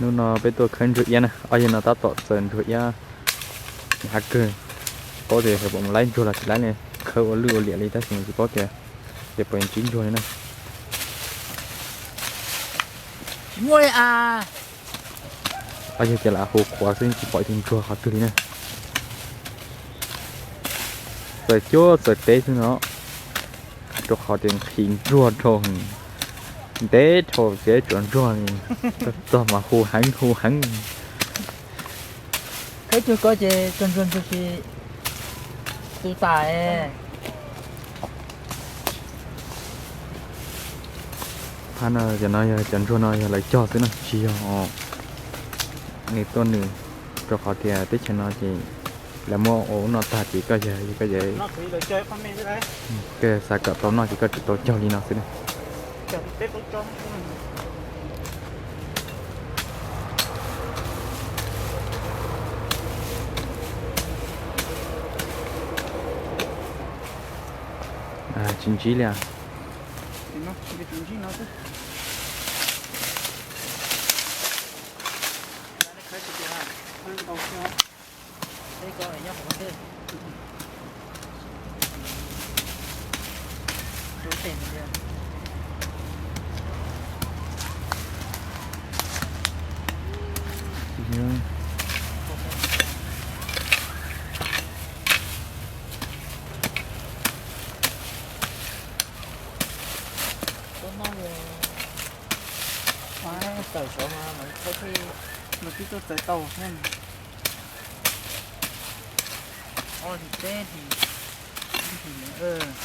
Hnub no peb tuaj khawb ntsuag iab na, ob yawg no tab tom txawm ntsuag iab hav kawg. Tsis paub tias pom mus laib ntsuag los tsis laib ne, khawb ua lwj ua liam li tab sis mas tsis paub tias ces puas ntsib ntsuag li na. Tsis muaj li a. Ob yawg ces lam hu qhuav xwb tsis pom tus ntsuag qhov twg li na. Txawm cuab txawm teb xwb no, rau qhov tias nqhis ntsuag dhau, ntev dhau tsis tshua ntsuag li, txog mas hu heev hu heev. Khawb cuag koj ces txog ntsuag ntsuag tsis tu tas. Phab no cov no yog cov ntsuag no yog lawv cog xwb no tsis yog nws tuaj nws, rau qhov tias teb chaws no ces lawv muab ua ub no tag ces koj yog koj yog koj xav kom tau noj ces koj tsis tau cog li no xwb na. Tsis ntsib li. Tawm saud mas mas thaib teb mas twb tuaj txawv tau thiab. Ob hlis peb hlis, ib hlis,